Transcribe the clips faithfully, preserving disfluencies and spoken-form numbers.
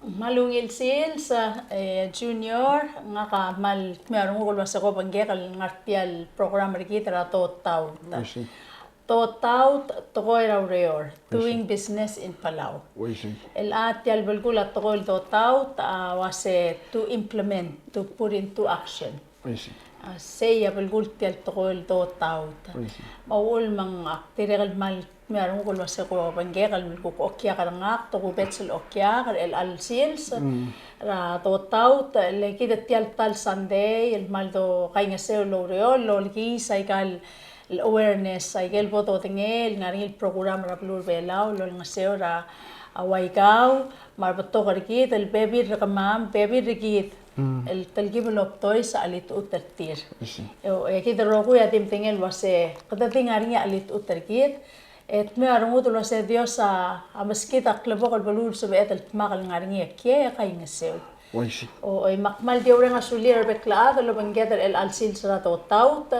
Kmal ungil sils, e, Junior, ngak a kmal dmeu a renguk el uase ko obengkek el ngar tia el program er kid er a Dotaut. Uaisei. Dotaut, tekoi er a ureor, doing business in Palau. Uaisei. El a tia el belkul a tekoi el Dotaut, a uase to implement, to put into action. Uaisei. A, sei a belkul tia el tekoi el Dotaut. Uaisei. Me a uchul me ng ak dirrek el kmal dmeu a renguk el uase ko obengkek el kuk okiak er ngak, tokubets el okiak er chelecha el sils er a Dotaut, le kid tia el ta el Sunday el kmal do kaingeseu el oureor el olekiis aika el awareness, aike el bo dodengei el ngar er ngii el program er a beluu er a Belau el olengeseu er a, a, Waikau, me a rebetok er kid el bebil er kemam, bebil er kid el telkib el obdois a chelitechut er tir. E, e kid el rokui a di medengei el uase kede di ngar er ngii a chelitechut er kid, e dmeu a rengud el uase Dios a, a meskid a klebokel el beluu el sebeched el dmak el ngar er ngii a kiei e kaingeseu. Uaisei. O, e me ak kmal di oureng a sulir a rebek el chad el obengked er chelecha el sils er a Dotaut.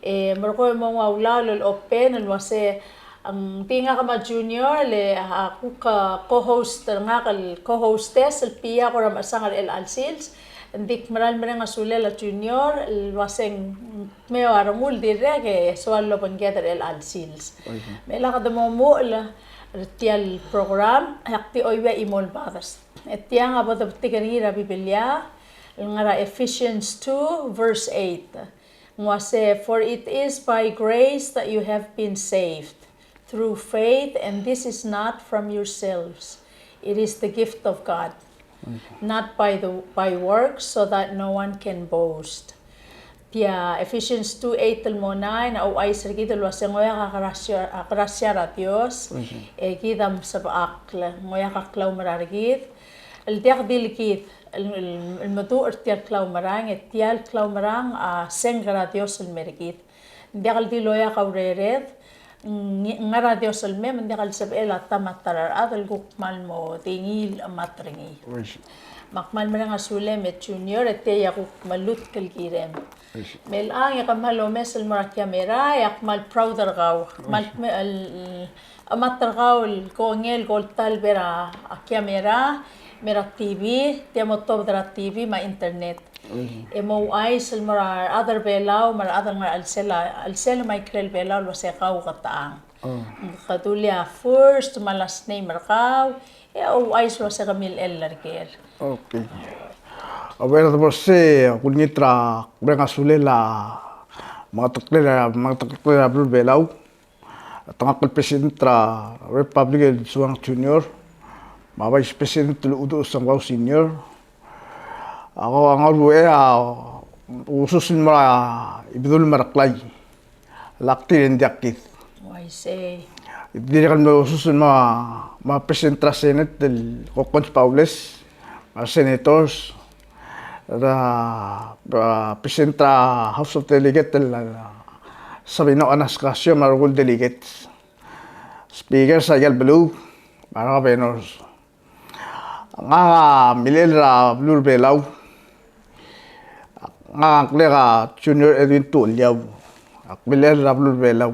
E merekong e mo ua ulaol el open el uase ng di ngak me a Junior le a kuk co-host er ngak el co-hostess el bia kora mechesang er chelecha el sils. Ng di kmal mereng a sulel a Junior el uase ng dmeu a rengul dirrek e soal el obengked er chelecha el sils. Uaisei. Me lak de mo omuchel er tia el program, e ak di chuieuii a chimo el bades. E tiang a bo debetik er ngii er a Biblia, el ngar er a Ephesians two, verse eight. Ng uase, "For it is by grace that you have been saved, through faith, and this is not from yourselves. It is the gift of God, not by the, by works, so that no one can boast." Tia Ephesians two eight el mo nine, a ouchais er kid el uase ng oeak a krasia, a krasia er a Dios, e kid a mesebechakl, ng oeak a klaumerang er kid. El diak di le kid el, el, el meduch er tia el klaumerang, e tia el klaumerang a sengk er a Dios el mer kid. Ng diak el di loeak a urered, ng, ngar er a Dios el mei, me ng diak el sebechel a ta me a ta er a rechad el kuk kmal mo di ngii el chemat er ngii. Me ak kmal mereng a sulem e Junior, e tia a kuk melutk el kirem. Me chelechang e ke kmal omes el mo er a camera, e ak kmal proud er kau. Kmal me-, el, chemat er kau el kongei el kolta el bo er a camera, me er a TV, tia mo tobed er a TV me a internet. E mo ouchais el mo er a rechad er Belau, me a rechad el ngar er a chelsel, chelsel me a ikrel Belau el uase kau ketechang. Ng kuk dulii a first me a last name er kau, e ouchais el uase ke milechell er ker. Okay. A ua er a debo se, kulengit er a mereng a sulel a mengeteklel, mengeteklel a beluu er Belau. A tengakl el President er a Republic el Suang Junior, me a Vice President el Uduch Sengkau Senior. A ko a ngar er a uchei a usus el mo er a Ibedul me a Reklai. Lak tir e ng diak kid. Uaisei. Dirrek el mo usus el mo er a, mo er a President er a Senate el Kokkons Baules, me a senators, er a, er a President er a House of Delegate el, a, Sabino Anastasio me a rokui el delegates. Speakers er aika el beluu, me a regovernors. Ngak a milechell er a beluu er Belau. Ngak a ngklek a Junior Edwin Tucheliau. Ak milechell er a beluu er Belau.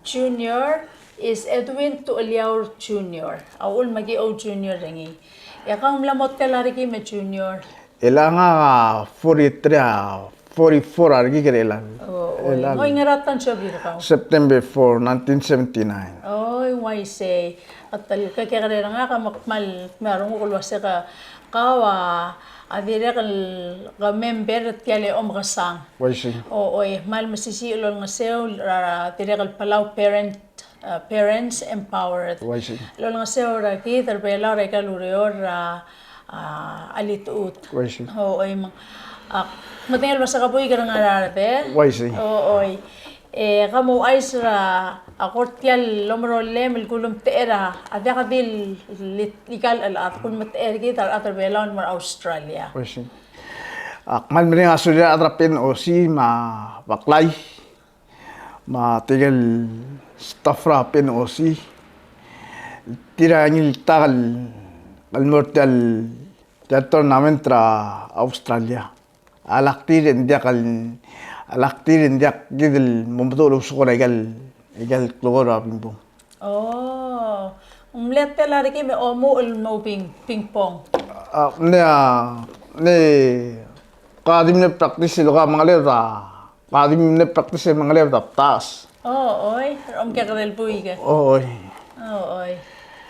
Junior is Edwin Tucheliau Junior. A uchul me ki ou Junior er ngii. E kau ng mla mo tela er kid me Junior? E le ngak a forty-three, a forty-four a rekik er chelechang. O, oi. Ngoi, ngera ta el sorir kau? September four, nineteen seventy-nine. Oi, uaisei. A ta el kekerei er ngak a me kmal, me a renguk el uase ke kau a, a dirrek el ke member er tia el Omekesang. Uaisei. O, oi, kmal mesisiich el olengeseu er a dirrek el Palau Parent, a, Parents Empowered. Uaisei. El olengeseu er kid er Belau er aika el ureor er a, a, chelitechut. Uaisei. O, oi, me ng, a, medengei el uase ke buik er a Ngaraard. Uaisei. O, oi. E, ke mo ouchais er a, a kora tia el omerolem el kulemtechei er a, a diak di el, el, ika el chad, kulemtechei er kid a rechad er Belau el mo er a Australia. Uaisei. Ak kmal mereng a sulir a rechad er a PNOC me a Baklai, me tirke el staff er a PNOC. Tir a ngiltak el, el mo er tia el, tia el tournament er a Australia. A lak tir e ng diak el, a lak tir e ng diak kid el mo meduch el ousekool er aika el, aika el klukor er a bing bong. O, Ng mle tela er kid me omuchel el mo ping, ping pong. A, ne, a, ne, ka di mle practice el ka mengeleod a, ka di mle practice el mengeleod a btas. O, oi, er a omkekerei el buik. O, oi. O, oi.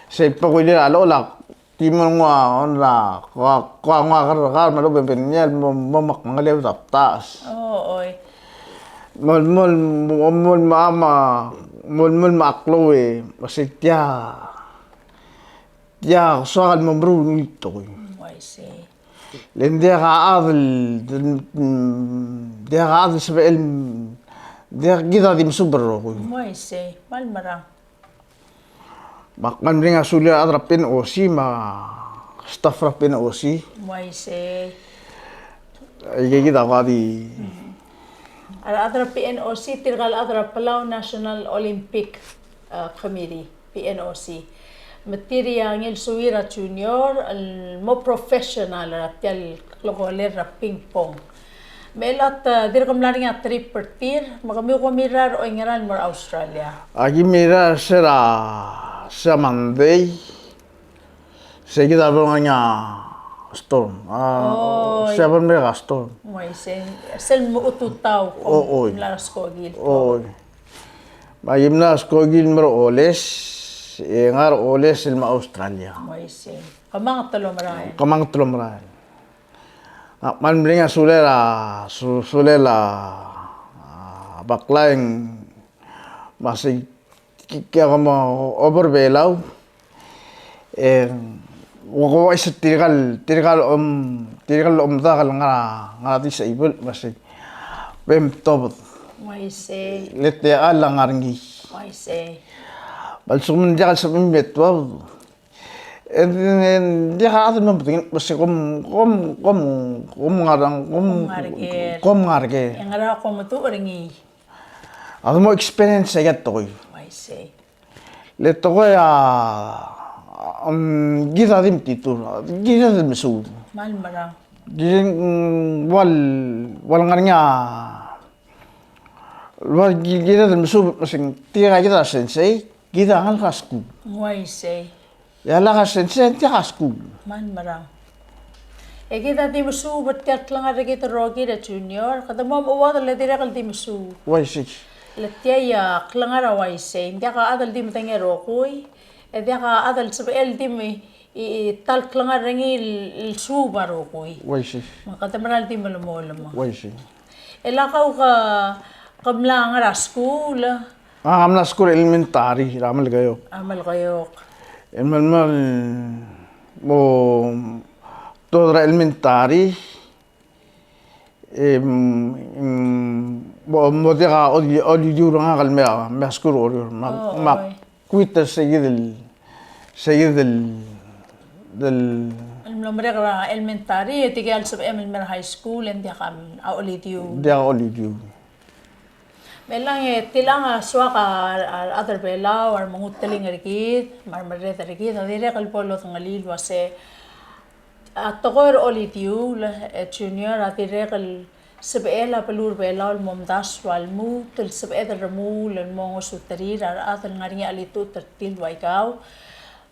Sei bo kuilir a locha, di mo ngua, on la, ka, ka ngua ker, ka me lobengbenger el mo, mo mak mengeleod a btas. O, oi. Mo, mo, mo, mo, ma, ma, mo, mo, ma klou e, me sei tia, tia soak el mo meruul el tekoi. Mm, I see. Le ng diak a chad el, mm, diak a chad el sebechel, diak kid a di mesuub el rokui. Mm, I see. Kmal merang. Me ak kmal meringel a sulir a rechad er a P N O C me a staff er a P N O C. Mm, I see. Aike kid a kuk di. Mm. A rechad er a P N O C, tirka el chad er a Palau National Olympic, uh, Committee, P N O C. Me tir a ngilsuir a Junior el mo professional er tia el klekoler er a ping pong. Me chelechang, uh, dirk mla er ngii a trip er tir, me kemiu ko mirrael er oingerang el mo er a Australia? Aki mirrael er se er a, se er a Monday. Sei kid a bo el ngar er ngii a storm. A, o, sei a bo el merek a storm. Oi, sei, sel mo tutau, o, oi, mla er a skoki el. O, oi. Me aki mla er a skoki el mo er a Oles, e ngar er a Oles el mo er a Australia. Oi, sei. Kemanget el omerael. Kemanget el omerael. Ak kmal meringel a sulel a, su-, sulel a, a, backline, me sei ki-, kia kmo obo er a Belau, e, ua ko uaisei tirka el, tirka el om-, tirka el omdak el ngar er a, ngar er a disabled, me sei, bem tobed. Uaisei. Le tia el ngar er ngii. Uaisei. Me a lsekum ng diak el sebechem el me tuobed, e ng, e ng diak a chad el mo medengei, me sei kom, kom, kom, kom ngar er, kom, kom ngar er ker. Kom ngar er ker. E ngera kom meduch er ngii? A di mo experience aika el tekoi. Uaisei. Le tekoi a, mm, kid a di metitur, kid a di mesuub. Kmal merang. Kid, mm, ua, ua lengar er ngii a, ua ki-, kid a di mesuub, me sei tirka kid a sensei, kid a ngalek er a skuul. Uaisei. E a lak a sensei, ng diak a skuul. Kmal merang. E kid a di mesuub er tia el klengar er kid el rokir e Junior, kede mo mechuodel e dirrek el di mesuub. Uaisei. Le tia a klengar a uaisei, ng diak a chad el di medengei a rokui, e diak a chad el sebechel el di me, i, i, ta el klengar er ngii el, el suub a rokui. Uaisei. Me kede mera el di melemolem. Uaisei. E lak kau ke, ke mla ngar er a skuul? A, ak mla skuul er a elementary er a Melekeok. A Melekeok. E melemolem mo tuobed er a elementary, e, mm, mm, mo, mo diak a oli-, olidiu er ngak el mei a, mei a skuul er Oreor. Me, o, me ak, oi, quit er se kid el, se kid el, el, el mlo merek er a elementary, e tirke el sebechem el mei er a high school, e ng diak a olidiu. Diak a olidiu. Me chelechang e tilechang a soak a, a, a rechad er a Belau, a remenguteling er kid, me a remerreder er kid, a dirrek el bo lodengelii el uase a tekoi er a olidiuul, e Junior, a dirrek el sebechel a beluu er a Belau el momdasu a lmuut el sebeched el remuul el mo ngosuterir a rechad el ngar er ngii a chelitechut er tir el ua kau.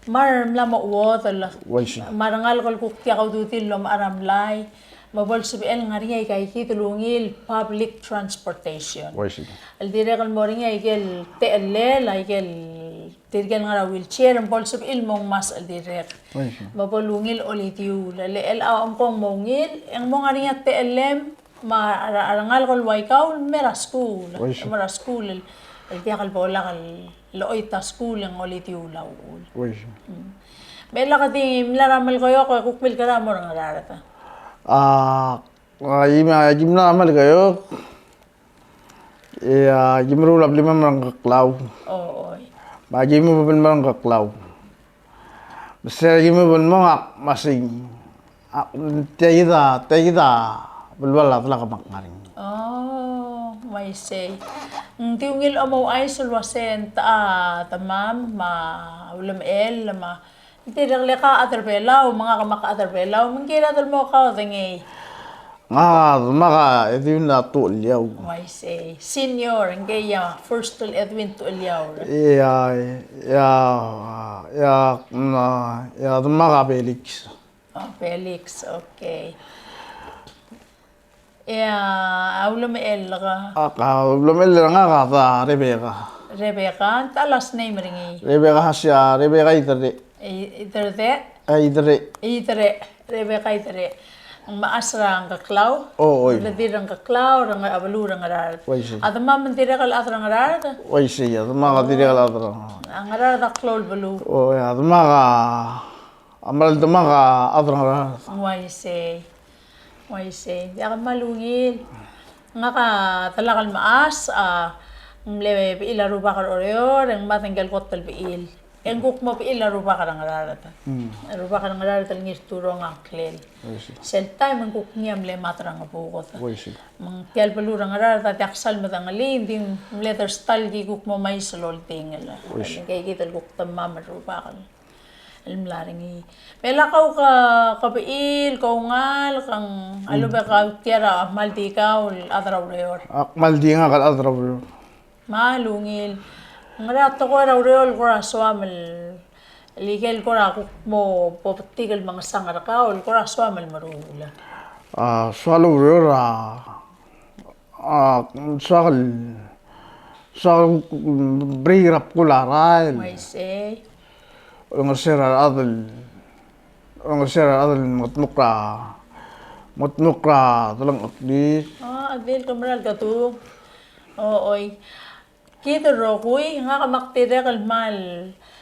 Me a remla mo chuodel, uaisei, me a rengalek el kuk diak a ududir el omechar a mlai, me bo lsebechel ngar er ngii aika kid el ungil public transportation. Uaisei. El dirrek el mo er ngii aike el techellel, aike el tirke el ngar er a wheelchair, me bo lsebechir el mo ngmasech el dirrek. Uaisei. Me bo lungil olidiuul, le chelecha a omko ng mo ungil, e ng mo ngar er ngii a techellem, me a, a rengalek el ua kau el mei er a skuul. Uaisei. Mei er a skuul el, el diak el bo lak el, el oit a skuul e ng olidiuul a uchul. Uaisei. Mm. Me lak di mla er a Melekeok e kuk milkera mo er a Ngaraard? A, a, aki mla, aki mla er a Melekeok. E, a, aki meruul a blimam er a Ngkeklau. O, oi. Me aki move el mo er a Ngkeklau. Me se aki move el mo ngak, me sei, a, tia kid a, tia kid a belual a delak a mak ngar er ngii. O, uaisei. Ng di ungil omouchais el uase ng techa a demam, me a ulemechell, me a, ng dirrek el ka chad er a Belau, me ngak a mak chad er a Belau, me ng kired el mo kaodengei. Ngak a demak a Edwin a Tucheliau. Uaisei. Senior, ngii a first el Edwin Tucheliau. Ia, ia, ia, ia demak a Felix. Oh, Felix, okay. Ia, a ulemechell er a? A, a ulemechell er ngak a da Rebecca. Rebecca, ng ta last name er ngii? Rebecca, sia Rebecca Idere. I-, Idere? A, Idere. Idere, Rebecca Idere. Ng mechas er a Ngkeklau? O, oi. Redil er a Ngkeklau, er a beluu er a Ngaraard. Uaisei. A demak me ng dirrek el chad er a Ngaraard? Uaisei, a demak a dirrek el chad er a Ngaraard. A Ngaraard a klou el beluu. O, ia, a demak a A mera el demak a chad er a Ngaraard. Uaisei. Uaisei. Diak, kmal ungil. Ngak a delak el mechas a mle bechil a rubak er Oreor, e ng mad ngike el kot el bechil. E ng kuk mo bechil a rubak er a Ngaraard. Mm. Rubak er a Ngaraard el Ngirturong a ngklel. Uaisei. Sel taem e ng kuk ngii a mle mad er a Ngebuked. Uaisei. Me ng tia el beluu er a Ngaraard a diak sal medengelii, ng di mle dersta el ki kuk mo mais el oldingel. Uaisei. Ngike kid el kuk demam el rubak el el mla er ngii. Me a kau ke, ke bechil, ke oungalek, ke ng, a lechub e kau tia er a kmal di kau el chad er a ureor? A kmal di ngak el chad er a ureor. Kmal ungil. Ngera tekoi er a ureor el kora soam el, el ikel kora kuk mo bo betik el mengesang er kau, el kora soam el meruul? A, soal a ureor a, a, soak el, soak el break er a bkul a rael. Uaisei. Olengeseu er a rechad el, olengeseu er a rechad el mengedmokl er a, mengedmokl er a delengcheklir. A, a di el kemera el kedung. O, oi. Kid el rokui, ngak me ak dirrek el kmal,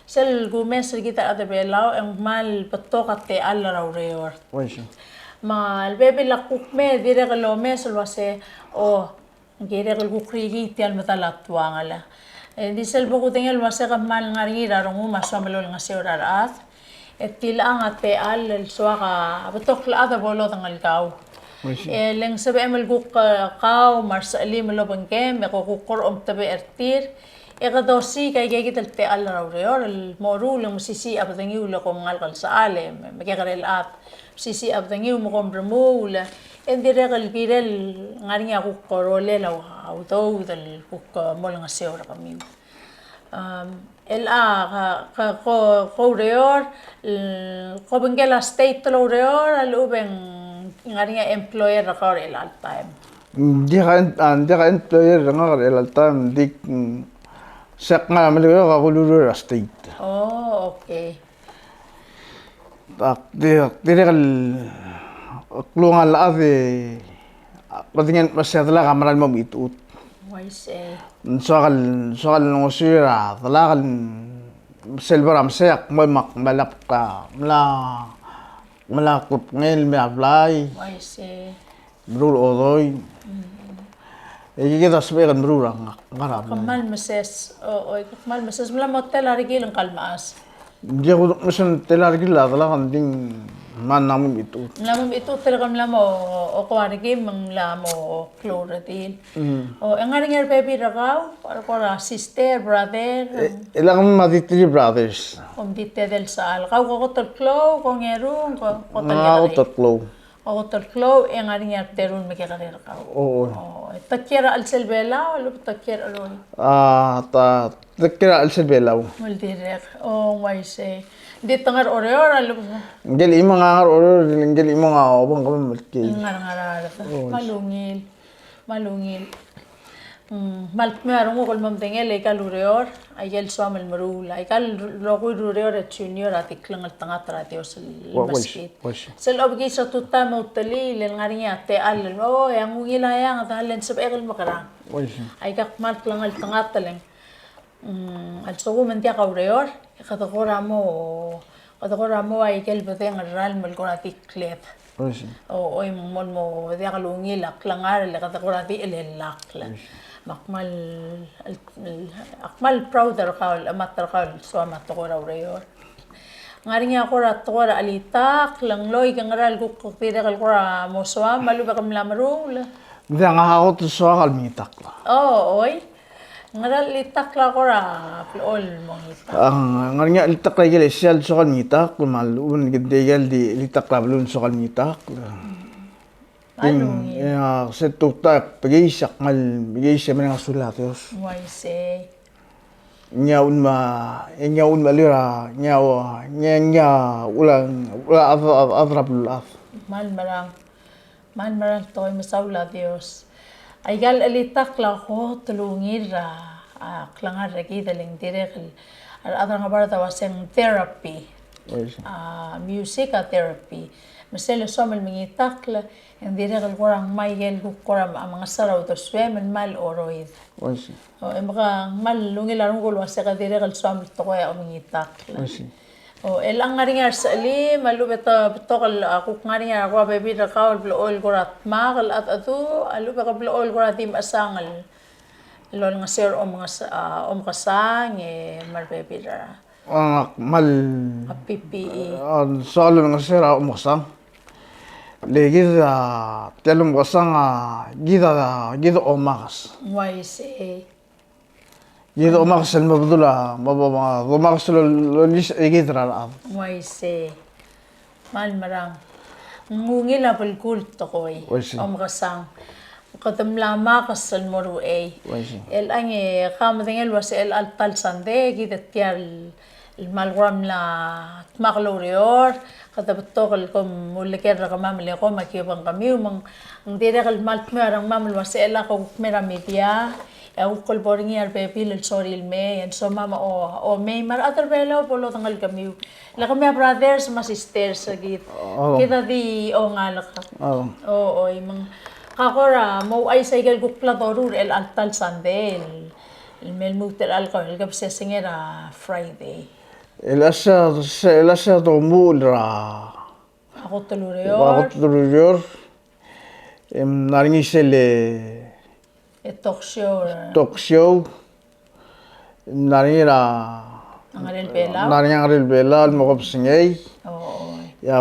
sel kumes er kid el chad er a Belau, e ng kmal betok a techall er a ureor. Uaisei. Me a lebebil a kuk mei, dirrek el omes el uase, o, ng kirek el kuk rikii tia el medal a tuangel. E di sel bo kudengei el uase ke kmal ngar er ngii er a rengum a soam el olengeseu er a rechad. E tilechang a techall el soak a betok el chad a bo lodengei el kau. Uaisei. E le ng sebechem el kuk, e, kau me a resechelim el obengkem, e ke kuk kora omtebechel er tir. E kede osiik aike kid el techall er a ureor el moruul e ng mesisiich a bedengiu el kom ngalek el sechal e me, mekekerei el chad. Mesisiich a bedengiu me kom remuul, e ng dirrek el kirel ngar er ngii a kuk rolel a udoud el kuk, e, mo olengeseu er kemiu. Am, el a, ka, ka, ko, ko ureor, el, ko obengkel a state el oureor, a lechub e ng ngar er ngii a employer er kau er chelecha el taem? Ng diak a, a, ng diak a employer er ngak er chelecha el taem, ng di, mm, se ak ngar er a Melekeok a kulureor er a state. Oh, okay. Ak di, ak dirrek el klungiaol el chad e, ak medengei el mesa a delak a mera el mo mechitechut. Uaisei. Ng soak el, soak el ngosuir a delak el sel bo er a mesei ak mo, me ak mla, mla, mla kuk ngii el mei a blai. Uaisei. Meruul a odoi. Mm. E kid a sebechek el meruul er ngak, ngar er a blai. Kmal meses, o, o, kmal meses, mla mo tela a rekil ngka el mechas? Ng diak kudmeses el tela a rekil a delak, ng di ng mla mo mechitechut. Mla mo mechitechut, e ke mla mo okoa a rekil me ng mla mo klou a redil. Mm. O, e ng ngar er ngii a rebebil er kau, kora sister, brother? E, e le kemam a di three brothers. Kom di tedei el sechal. Kau ko kot el klou, ko ongeru, ko, ko kot el kekerei? Ngak a kot el klou. O, kot el klou, e ng ngar er ngii a reteru el mekekerei er kau. O. O, e te kiei er a chelsel Belau, a lechub e te kiei er a cheroi? A, ta, te kiei er a chelsel Belau. Ng dirrek, o, ng uaisei. Ng di te ngar er a Oreor, a lechub? Ngike el chimong a ngar er a Oreor, ngike el chimong a obengkemam el kiei. Ngar er a Ngaraard. O. Kmal ungil. Kmal ungil. Mm, kmal dmeu a renguk el mo medengei el aika el ureor, aike el soam el meruul, aika el rokui el ureor e junior a di klengeltengat er a Dios el meskid. Uaisei. Sel obekiis a tutau me a ultelii, le ng ngar er ngii a techall el, o, e ng ungil a eanged, a le ng sebechek el mekerang. Uaisei. Aika kmal klengeltengat el ng Mm, a lsekum e ng diak a ureor, e kede kora mo, kede kora mo aike el bedeng el ralm el kora di kled. Uaisei. O, oi, me ng mo, mo diak lungil a klengar, le kede kora di chelellakl. Uaisei. Me ak kmal, el, el, ak kmal proud er kau, el chemat er kau el soam a tekoi er a ureor. Ng ngar er ngii a kora tekoi er a chelitakl, e ng loik e ngera el kuk dirrek el kora mo soam, me a lechub e ke mla meruul? Ng diak, ngak a kot el soak el mengitakl. O, oi. Ngera el chelitakl a kora blechoel el mo mengitakl? A, ng ngar er ngii a chelitakl er a ikel chelsel el soak el mengitakl, me a lechub e ng di ikel di chelitakl er a beluu el soak el mengitakl. Alungil. Ng, e, se tuta bekiis, ak kmal bekiis e mereng a sulel a Dios. Uaisei. Ngii a uchul me, ngii a uchul me a lira, ngii a, ngii a, ngii a uchul a, uchul a chad, chad, chad er a beluulechad. Kmal merang. Kmal merang el tekoi, mesaul a Dios. Aika el chelitakl a kot el ungil er a, a, klengar er kid el ng dirrek el, a rechad er a Ngebard a uaseng therapy. Uaisei. A, music a therapy. Me sel soam el mengitakl, e ng dirrek el kora ngmai el kuk kora mengesar a uldesuem el kmal oroid. Uaisei. O, e me ke kmal ungil a renguk el uase ke dirrek el soam el tekoi a omengitakl. Uaisei. O, el ngar er ngii a resechelim, a lechub e te betok el, a, kuk ngar er ngii a kuk bebil er kau el blechoel kora dmak el cheldecheduch, a lechub e ke blechoel kora di mechesang el, el olengeseu er a omenges-, a, omekesang, e, me a rebebil er a. A, kmal. A P P E. A, soal el olengeseu er a omekesang. Le kid a, tia el omekesang a, kid a, kid a omakes. Uaisei. Kid a omakes el mo bedul a, mo, mo, mo, omakes el, el, el, e kid er a rechad. Uaisei. Kmal merang. Ng ungil a belkul el tekoi. Uaisei. Omekesang. Kede mla makes el mo er uchei. Uaisei. Chelechang e ke medengei el uase chelecha el ta el sandei, kid a tia el el kmal kora mla dmak el oureor, kede betok el kom uleker er kemam el kom a ki obengkel kemiu, me ng dirrek el kmal dmeu a rengmam el uase chelecha ke kuk mei er a media, e a kuk el bo er ngii a rebebil el sorir el mei, e ng somam a o, omei me a rechad er a Belau bo lodengei kemiu. Le kemiu a brothers me a sisters er kid. Oh. Kid a di ongalek. Oh. O, oi, me ng ka kora mo ouchais aike el kuk bla doruul er chelecha el ta el sandei el, el me lmuut er chelecha el kebesengei er a Friday. El a se, el a se domuchel er a, a kot el ureor. A kot el ureor. E ng ngar er ngii sel, e, talk show, e, talk show. E ng ngar er ngii er a, a Ngerel Belau. Ng ngar er ngii a Ngerel Belau el mo kebesengei. O, o. E a,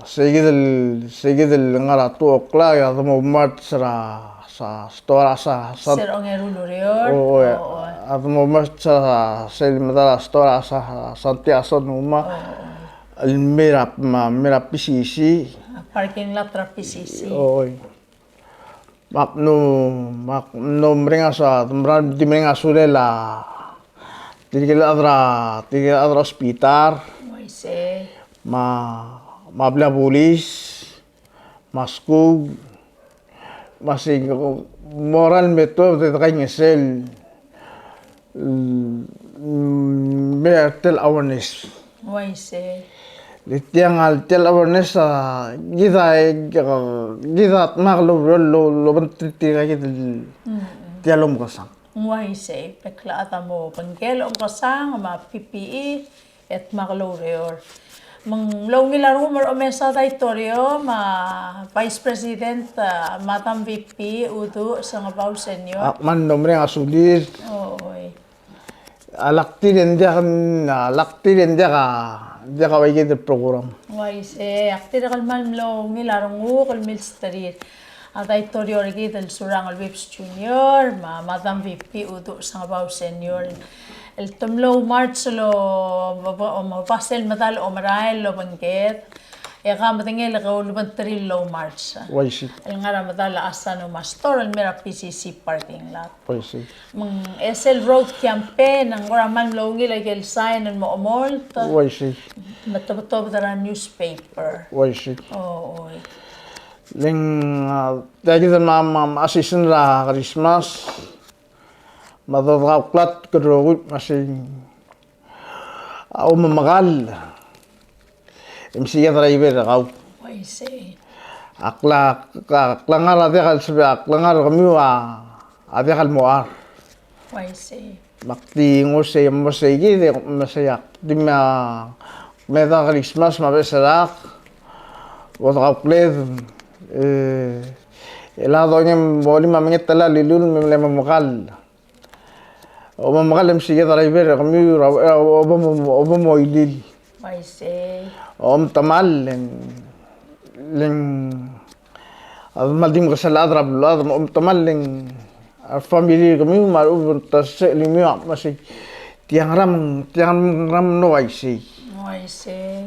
sei kid el, sei kid el ngar er a two o'clock, e a de mo march er a, sa, stoa er a, sa, sa. Ser ongeru el ureor. O, o, e. O, o. A de mo march er a, sel medal a stoa er a, sa, Santiago Sonoma. O, o. El mei er a, ma, mei er a P C C. A parking lot er a P C C. O, o. Me ak mlo, me ak mlo mereng a sa, di mereng a sulel a, tirke el chad er a, tirke el chad er a hospital. Uaisei. Me a, me a blil a bulis. Me a skuul, me a sei, moral me tuobed e dekaingeseu el, mm, me a tia el awareness. Uaisei. Le tiang a tia el awareness a, kid a, kid a dmak el, el, el obengterir tirka kid el, mm, mm, tia el omekesang. Uaisei, bek el chad a mo obengkel omekesang me a P P E, e dmak el oureor. Me ng mlo ungil a rengum er a omes a daitorio me a Vice President, a, Madam V P Uduch Sengebau Senior. Ak kmal mlo mereng a sulir. Oi. A lak tir e ng diak, a lak tir e ng diak a, diak a uaikid el program. Uaisei, ak dirrek el kmal mlo ungil a renguk el milsterir a daitorio er kid el Surangel Whipps Junior, me a Madam V P Uduch Sengebau Senior, el te mlo march el o, o, o, mo basel medal omerael el obengked, e ke medengei el ke ulebengterir el march. Uaisei. El ngar er a medal a Asano Mastor, el mei er a P C C parking lot. Uaisei. Me ng, e sel road campaign, ng kora kmal mlo ungil aike el sign el mo omolt. Uaisei. Me te tobed er a newspaper. Uaisei. O, oi. Le ng, a, tia kid el me, me, me a season er a Christmas, me a dodekauklatk el rokui me a sei, a omemekall e mesiik a driver er kau. Uaisei. A kla, a klengar a diak el sebechel, a klengar er kemiu a, a diak el mo char. Uaisei. Me ak di ngosei, mosei kid e, mosei ak di me a, me da Christmas me a becherak, bo dekauklatk, e, el a dongem bo lim a mengetel a lilul me le omemekall. Omemekall e mesiik a driver er kemiu er a, er a, obo mo, obo mo ilil. Uaisei. Omtemall e ng, le ng, a kmal di mekesai el chad er a beluulechad, omtemall e ng, a family er kemiu me a lechub e ng ta sel imiu a kmo sei, tiang er a, tiang er a mlo uaisei. Uaisei.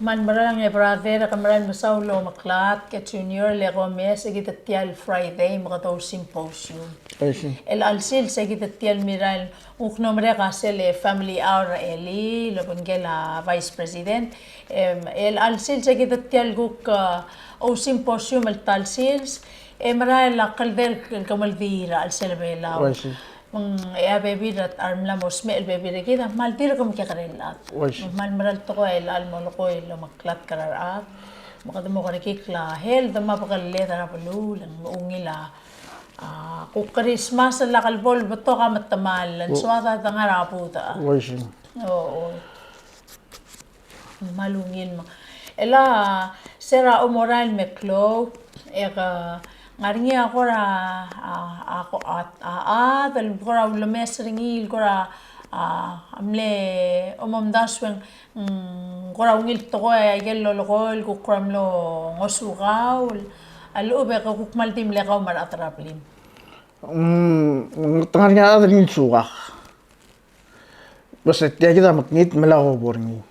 Kmal meral, e brother, ke meral mesaul el omeklatk, e Junior, le kom mesa kid er tia el Friday me kede ousymposium. Aisei. El chelsel se kid er tia el mirrael, ng kuk mlo merek a sel family hour er a elii el obengkel a Vice President. Em, el chelsel se kid er tia el kuk, a, ousymposium el ta el sils, e merael a kldei el kemeldiil er a chelsel a Belau. Aisei. Me ng, e a bebil er a, a re mla mo smecher el bebil er kid a kmal dirk mekekerei el chad. Uaisei. Me ng kmal meral tekoi el chelecha el molekoi el omeklatk er a rechad. Me kede mo kerekikl a health me a bekelled er a beluu, le ng ungil a, a, kuk Christmas el lak el bo el betok a metemall, ng soad a dengar er a budech. Uaisei. O, o. Kmal ungil me. E le se er a omorael me klou, e ke ngar er ngii a kora, a, a, a, a chad el kora ulemes er ngii el kora, a, a mle omomdasu e ng, mm, kora ungil tekoi a ikel lolekoi el kuk kora mlo ngosukau, a lechub e ke kuk kmal di mle kau me a rechad er a blim. Mm, te ngar er ngii a chad el ngii el sukak. Bes e tia kid a mekngit me lak obo er ngii.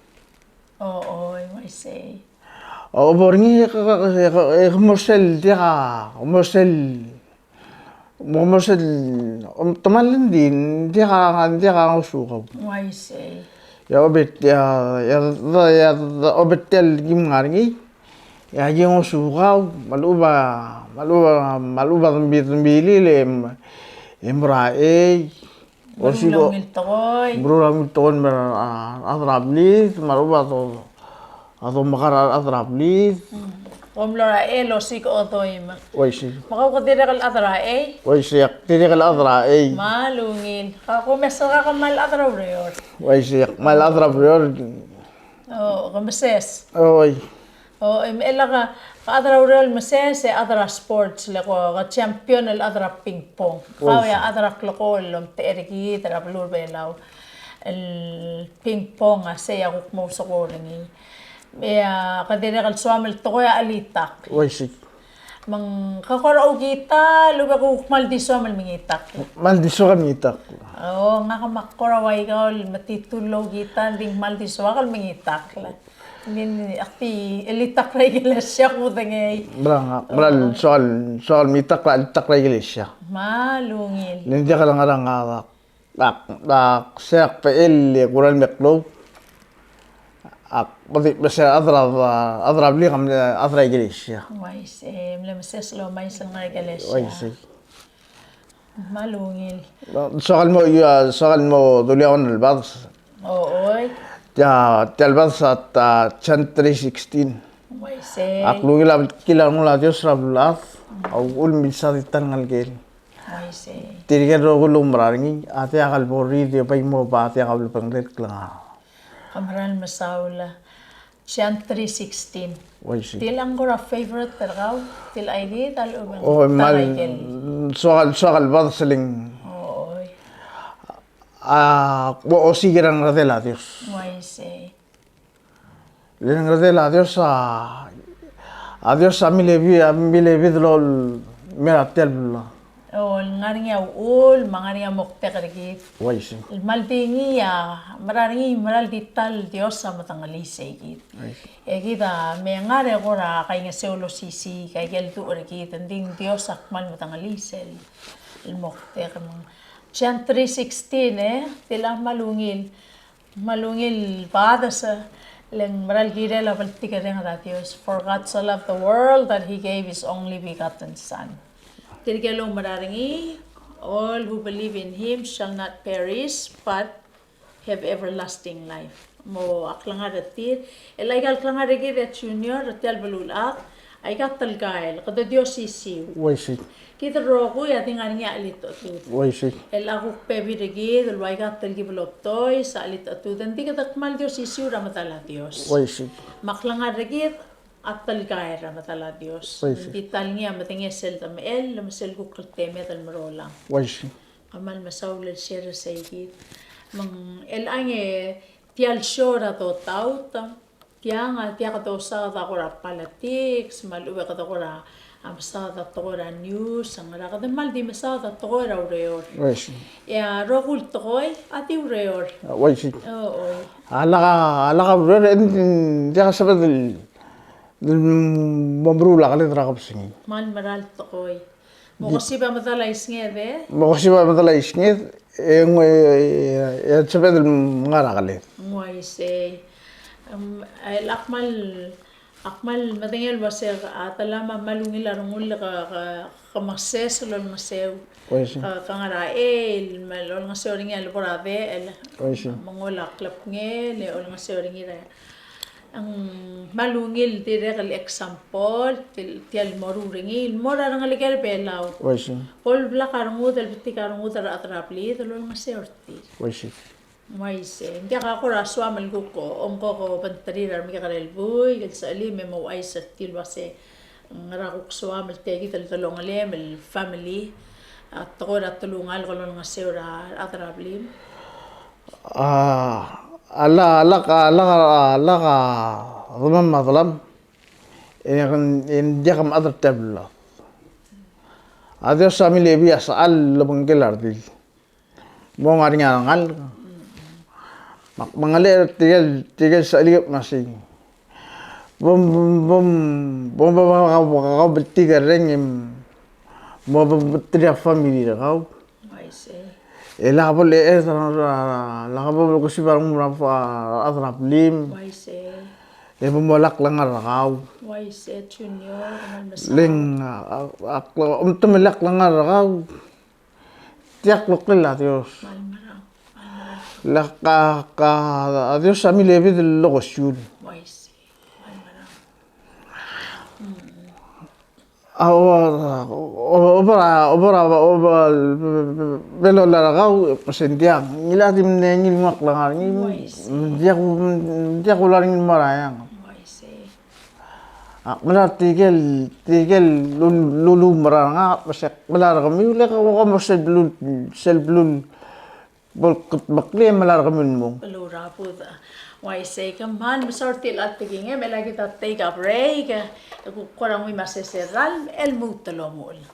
O, o, uaisei. Obo er ngii, e ke, ke, ke, ke mo sel, diak a, mo sel, mo, mo sel, om, temall e ng di, diak a, diak a ngosukau. Uaisei. E a obet, e a, e a, e a, e a, obet el kim ngar er ngii. E aki ngosukau, me a lechub a, me a lechub a, me a lechub a dembi, dembilil, e, e mo er a chei. Meruul a ungil tekoi. Meruul a ungil tekoi el mer a, a rechad er a blid, me a lechub a do, a domekar a rechad er a blid. Mm. Kom mlo er a chei el osiik a odoim. Uaisei. Me kau ke dirrek el chad er a chei? Uaisei, ak dirrek el chad er a chei. Kmal ungil. Kau ke mes er kau, kmal chad er a ureor. Uaisei, ak kmal chad er a ureor. O, ke meses. Oi. O, em, e le ke, ke chad er a ureor el meses, e chad er a sports, le ko, ke champion el chad er a ping pong. Kau a chad er a klekool el omtechei er kid er a beluu er a Belau. El ping pong a sei a kuk mo ousekool er ngii. E a, ke dirrek el soam el tekoi a chelitakl. Uaisei. Me ng ke kora oukita, lechub e kuk kmal di soam el mengitakl. Kmal di soak el mengitakl. O, ngak me ak kora ua ikau el metitur el oukita, ng di kmal di soak el mengitakl. Ng di, ak di chelitakl er a ikelesia kudengei. Mera ngak, mera el soal, soal mitakl, chelitakl er a ikelesia. Kmal ungil. Le ng diak el ngar er ngak a dak, dak, dak, se ak bechel e kora el meklou. Ak, bedi, bese chad er a, chad er a blik, a mle chad er a ikelesia. Uaisei, mle meses el omais el ngar er a ikelesia. Uaisei. Kmal ungil. Soak el mo, ia, soak el mo dulii a one el bades. O, oi. Tia, tia el bades a ta John three sixteen. Uaisei. Ak lungil a bltkil a rengul a Dios er a beluulechad, a uchul me milsa di ta el ngelekel. Uaisei. Tirke el rokui el oumera er ngii, a diak el bo riid e bai mo oba a diak a ulebengelel el klengar. Ke mera el mesaul. John three sixteen. Uaisei. Tia el ng kora favorite er kau, tia el chais er a lechub e ng, o, ta el kmal ikel. Soak el, soak el bades el ng. O, oi. A, bo osiik er a rengedel a Dios. Uaisei. Le rengedel a Dios a, a Dios a milebi, a milebid el mei er tia el O, el ngar er ngii a uchul, me a ngar er ngii a moktek er kid. Uaisei. El kmal di ngii a, mera er ngii, mera el di ta el Dios a medengelii sei kid. Uaisei. E kid a me ngar e kora kaingeseu el osisiu, aike el duch er kid, ng di ng Dios a kmal medengelii sel, el moktek me ng. John three sixteen, e, tia el kmal ungil. Kmal ungil el bades, le ng mera el kirel a bltikerreng er a Dios. For God so loved the world that he gave his only begotten Son. Tirke el oumera er ngii, all who believe in him shall not perish, but have everlasting life. Mo a klengar er tir, el aika el klengar er kid e Junior, er tia el beluulechad, aika telkael, kede di osisiu. Uaisei. Kid el rokui a di ngar er ngii a chelitechetud. Uaisei. El a kuk bebil er kid el ua aika telkib el obdois a chelitechetud, ng di kede kmal di osisiu er a medal a Dios. Uaisei. Me a klengar er kid a telkael er a medal a Dios. Uaisei. Ng di ta el ngii a medengesel el demechell, me sel kuk kltemed el merolang. Uaisei. Kmal mesaul el share er sei kid. Me ng chelechang e tia el show er a dotaut, tiang a diak dosaod a kora politics, me a lechub e kede kora A mesaod a tekoi er a news, a ngera kede kmal di mesaod a tekoi er a ureor. Uaisei. E a rokui el tekoi a di ureor. Uaisei. O, oi. A lak a, a lak a ureor, e ng diak a sebeched el, el mo meruul a keled er a kebesengei. Kmal mera el tekoi. Mokesib a medal a isnged, e? Mokesib a medal a isnged, e ng, e, e, e sebeched el ngar er a keled. Ng uaisei. Em, e, ak kmal, ak kmal medengei el uase a telam a kmal ungil a rengul el ke, ke, ke meses el olengeseu. Uaisei. Ke, ke ngar er a eil, me olengeseu er ngii a lebo er a dechel. Uaisei. Me ng ua a klebkengel, e olengeseu er ngii er a Ng kmal ungil dirrek el example, tia el, tia el moruul er ngii, el mo er a rengelekel a Belau. Uaisei. Bo el blak a rengud, el betik a rengud er a rechad er a blid, el olengeseu er tir. Uaisei. Uaisei. Ng diak a kora soam el kuk ongko ko bengterir a remekekerei el buik, el sechelim e mo ouchais er tir el uase ng ngera kuk soam el tia kid el delongelem el family, a tekoi er a telungalek el olengeseu er a rechad er a blim. A, a la, a lak, a lak, a lak a demam me a delam, e ng, e ng diak a mechad er tia el beluulechad. A Dios a milebii a sechal el obengkel a redil. Mo ngar er ngii a rengalek. Me ak mengelechel er tirke el, tirke el sechelik me sei. Bom, bom, bom, bom, bom, bom, bom, bom, bom, bom, mo bom, bom, bom, a family er kau. Uaisei. E lak bo le, e, lak bo le kesiu a rengum er a, a rechad er a blim. Uaisei. E bo mo lak lengar er kau. Uaisei, Junior, kmal mesaul. Le ng, a, a, a, omtom e lak lengar er kau. Tia kloklel a Dios. Kmal merang, kmal merang. Lak a, a Dios a milebid el lokesiul. Uaisei, kmal merang. Mm. A, o, o, obera, obera, obera, belo lar kau, me sei ng diak, ngilai a di mle ngii el nguu a klengar, ngii, uaisei, ng diak, ng diak ular ngii el mo er a eanged. Uaisei. Ak melai er tirke el, tirke el lul-, luluum er ngak, me se ak melai er kemiu, le ke ko mo sel belul, sel belul bo el kutmeklii e melai er kemiu el mong. Beluu er a budech. Uaisei, kmal mesaul er tia el tekingem, e le kid a take a break, e kuk kora nguu me a sesei er a ralm el lmuut el omuchel.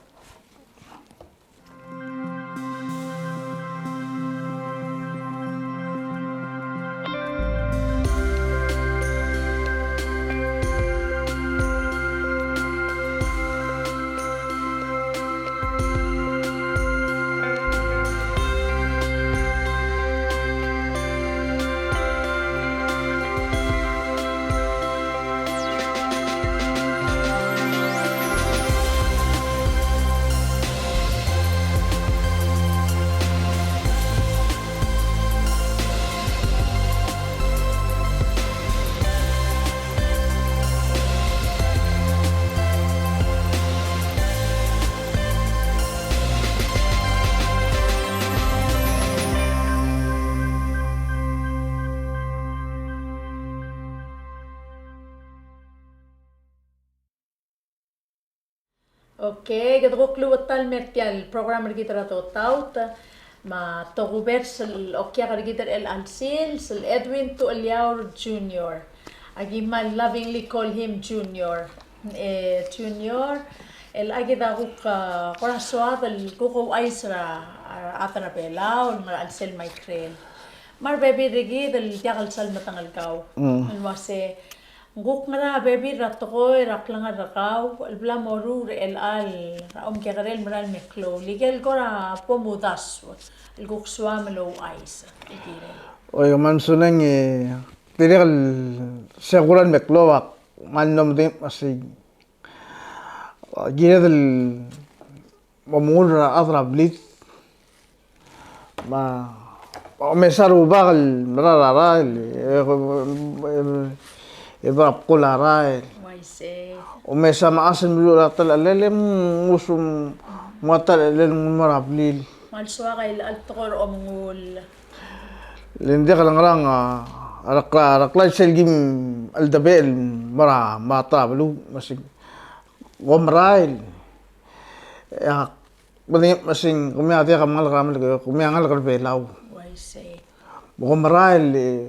Okay, kede kuk lmuut el mer tia el program er kid er a Dotaut, me a tokubets el okiak er kid er chelecha el sils, el Edwin Tucheliaur Junior. Aki kmal lovingly call him Junior. E, Junior, el aki a kuk, a, kora soad el kuk ouchais er a, a, a rechad er a Belau, el mera el sel me a ikrel. Me a rebebil er kid el diak el sal medengei el kau. Mm. El uase, ng kuk ngera a bebil er a tekoi er a klengar er kau el bla moruul er chelecha el, a, omkekerei el mera el meklou. Ikel kora bo mudassu el kuk soam el ouchais el kirel. Oi, me a lsekum e dirrek el se kuk el meklou, ak kmal mlo medengei me sei. Kired el mo omengull er a rechad er a blid. Me a, omesa a rubak el mera er a rael, e, e, e, e bla bkul a rael. Uaisei. Omesa mechas el meluchel a telechelel e ng ngosukemam a telechelel el nguu el mo er a blil. Me a lsoak a ilecha el tekoi er a omengull. Le ng diak el ngerang, a, a rekla, a rekla sel kim cheldebechel el mo er a, mo er a ta er a beluu, me sei. Kom rael. E ak medengei me sei, kemiu a diak a ngalek er a Merikel, kemiu a ngalek er a Belau. Uaisei. Kom rael, e,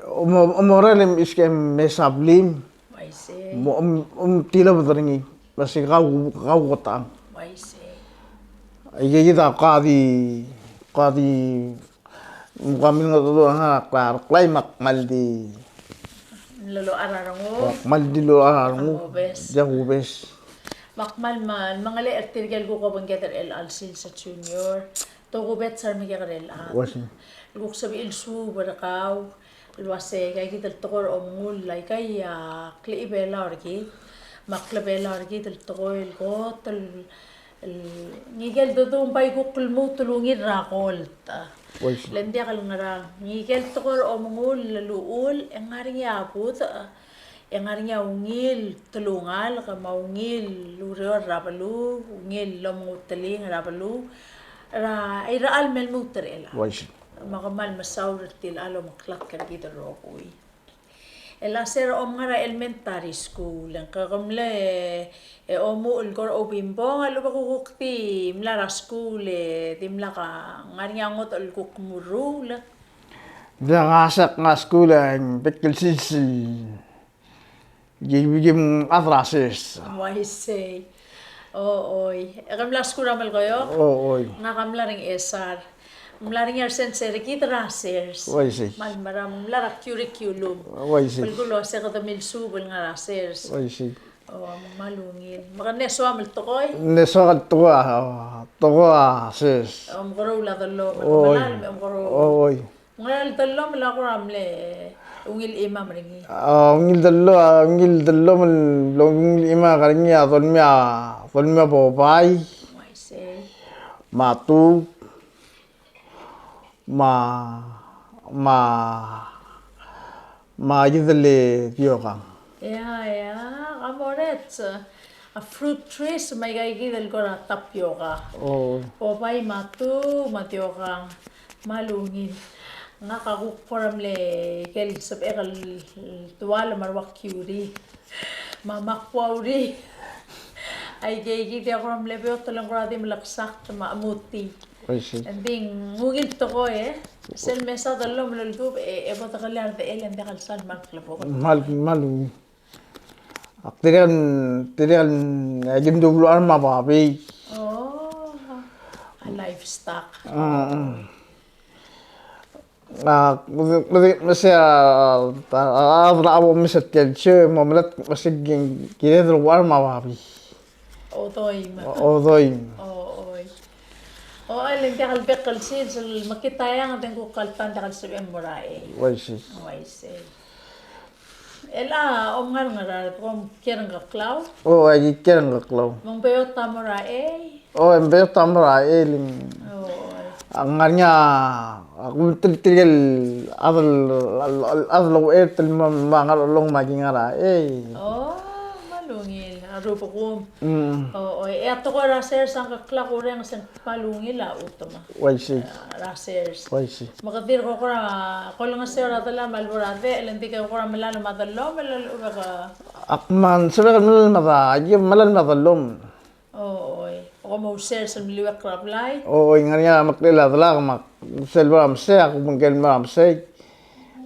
om, om, omerael e mchiskem mesa blim. Uaisei. Mo, om, omtilobed er ngii. Basi kau, kau kotang. Uaisei. Aike kid a kadi, kadi, me kemam el ngodech a ngar er a klai, klai me ak kmal di. Lolechar a renguk. Ak kmal di lolechar a renguk. Ak mobes. Diak kubes. Me ak kmal me, mengelechel er tirke el kuk obengked er chelecha el sils a Junior. Tokubets a remekekerei el chad. Uaisei. El kuk sebechir el suub er kau el uasei, aika kid el tekoi er a omengull, aika a klechibelau er kid me a klebelau er kid el tekoi el kot el, el, ngike el dedung bai kuk lmuut el ungil er a gold. Uaisei. Le ng diak el ngerang, ngike el tekoi er a omengull el uchul, e ng ngar er ngii a budech, e ng ngar er ngii a ungil telungalek me a ungil ureor er a beluu, ungil lomenguteling er a beluu, er a irechar el me lmuut er chelecha. Uaisei. Me kmal mesaul er tia el omeklatk er kid el rokui. E le se er a omngar er a elementary school, e ng ke mle, e, omuchel el kora obimbong, a lechub e kuk di mla er a school, e dimlak a ngar er ngii a ngodech el kuk mo ruul. Ng diak a sel kngar er a skuul e ng bek el sils el ki, ki mchad er a sers. Uaisei. O, oi. E ke mla skuul er a Melekeok? O, oi. Ngak a mla er a Ngchesar. Mla er ngii a resensei er kid er a sers. Uaisei. Me a le mera, mla er a curriculum. Uaisei. Belkul el uasei kede milsuub el ngar er a sers. Uaisei. O, me kmal ungil. Me ke mle soam el tekoi? Mle soam el tekoi, o, tekoi er a sers. O, omekeroul a dellomel. O, oi. Omekeroul. O, oi. Ng ngera el dellomel a kora mle ungil chimam er ngii? A, ungil dello-, a, ungil dellomel, ungil chimam er ngii a dolemii a, dolemii a bobai. Uaisei. Me a tuub. Me a, me a, me a kid el diokang. Ea, ea, ka mo er a, a fruit trees, me aika kid el kora tapioca. O. Bobai me a tuub me a diokang. Kmal ungil. Ngak a kuk kora mle ikel sebechek el dualem me a rua kiuri. Me a makuauri. Aike kid a kora mle beot el ng kora di mle ksakt me a chemutii. Uaisei. Ng di ng ungil tekoi, e. Sel mesa dellomel el kub, e, e bo dekelii a rdechel e ng diak el sal kmal klebokel. Kmal, kmal ungil. Ak dirrek, dirrek el, e, aki mdu el ua me a babii. O, a livestock. Mm, mm. A, me, me, me se a, a, a, a, a, bo mesa tia el show, mo melatk me se ki, kired el ua me a babii. Odoim. O, odoim. O, oi. O, e le ng diak el bek el sils el mekngit a eanged e ng kuk alta ng diak el sebechem el mo er a chei. Uaisei. Uaisei. El a, omngar er a Ngaraard, kom kiei er a Ngkeklau? O, aki kiei er a Ngkeklau. Me ng beot a mo er a chei? O, e ng beot a mo er a chei, e le ng. O, oi. A ngar er ngii a, a, kumtel tirke el chad el, chad el ouchei el me, me a ngar er a chelong me aki ngar er a chei. O, kmal ungil, a rubekum. Mm. O, oi, e a tekoi er a sers er a Ngkeklau a kurrenges e ng kmal ungil a chutem. Uaisei. A, er a sers. Uaisei. Me ke dirk ko kora, ko olengeseu er a delal me a lebo er a dechel, e le ng di ke kora melalem a dellomel, el lechub e ke. Ak kmal sebechek el melalem a, aki melalem a dellomel. O, oi. Kom ousers el meliuekl er a blai? O, oi, ng ngar er ngii a meklel a delak me ak sel bo er a mesei, ak obengkel el mo er a mesei.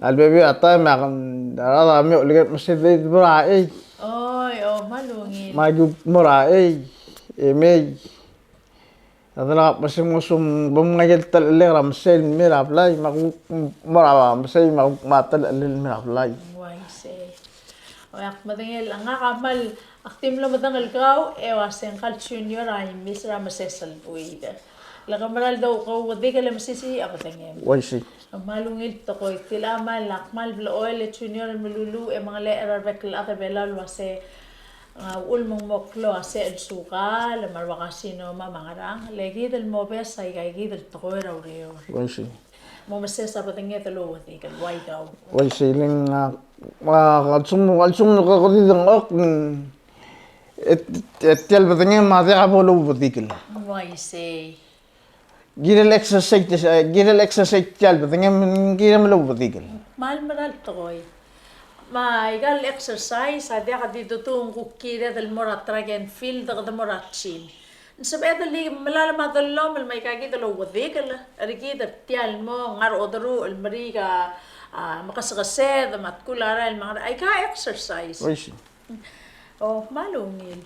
A lebebil a taem e ak, a rechad a mei e oleker el mesei, di bo er a chei. Oi, o, kmal ungil. Me aki mo er a chei, e mei. A delak a mesei, ng osum, bo mngai el telechellek er a mesei el mei er a blai, me ak kuk mo er a mesei, me ak kuk mo telechellel el mei er a blai. Uaisei. Oi, ak medengei el, ngak a kmal, ak di mlo medengei el kau, e ua se ngka el Junior a imis er a meses el buil. Le ke mera el dou-, kouedikel e mesisiich a bedengem. Uaisei. Kmal ungil tekoi, tia el kmal, ak kmal blechoel e Junior el meluluuch e mengelechel er a rebek el chad er a Belau el ua se, a, uchul me ng mo klou a sel sukal, me a rua carcinoma me a ngerang, le kid el mobes aika kid el tekoi er a ureor. Uaisei. Mo meses a bedenged el ouedikel, ua ikau? Uaisei, le ng, a, a, a lsekum, a lsekum ke di dengchokl, mm, e, e tia el bedengem a diak bo louedikel. Uaisei. Kirel exercise, e, kirel exercise tia el bedengem, kirem louedikel. Kmal mera el tekoi. Me aika el exercise a diak di tutu ng kuk kired el mo er a track and field, kede mo er a gym. Ng sebeched el di melalem a dellomel me aika kid el ouedikel er kid er tia el mo ngar er a oderuchel el meriik a, a, mekesekesed me a tkul a rael me a ngerang, aika exercise. Uaisei. O, kmal ungil.